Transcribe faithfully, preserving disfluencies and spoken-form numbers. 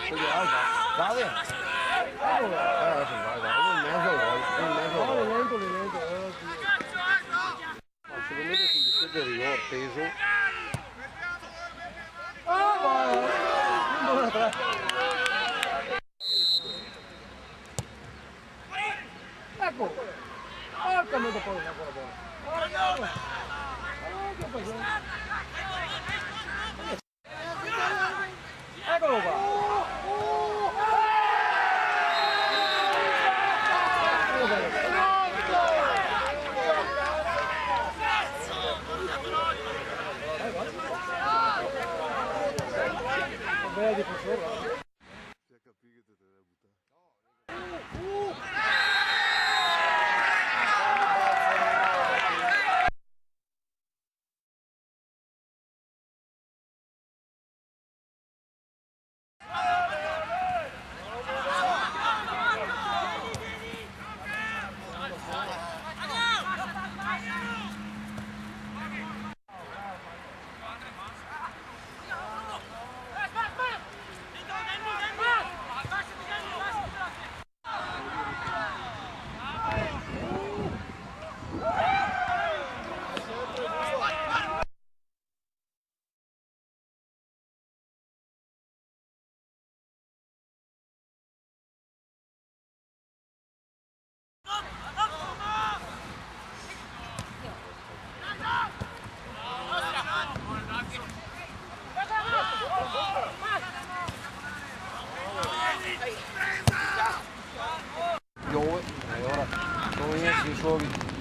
Dai, dai. Eh, sì, vai, vai. Uno e mezo gol, uno e mezo gol. Lento, lento, eh, sì. Ma secondo me sul difensore rigore teso. Ah, va. Eco. Porca miseria, poi ancora buono. Eccolo qua. Bella difensore. Piove, e ora no vien su subito.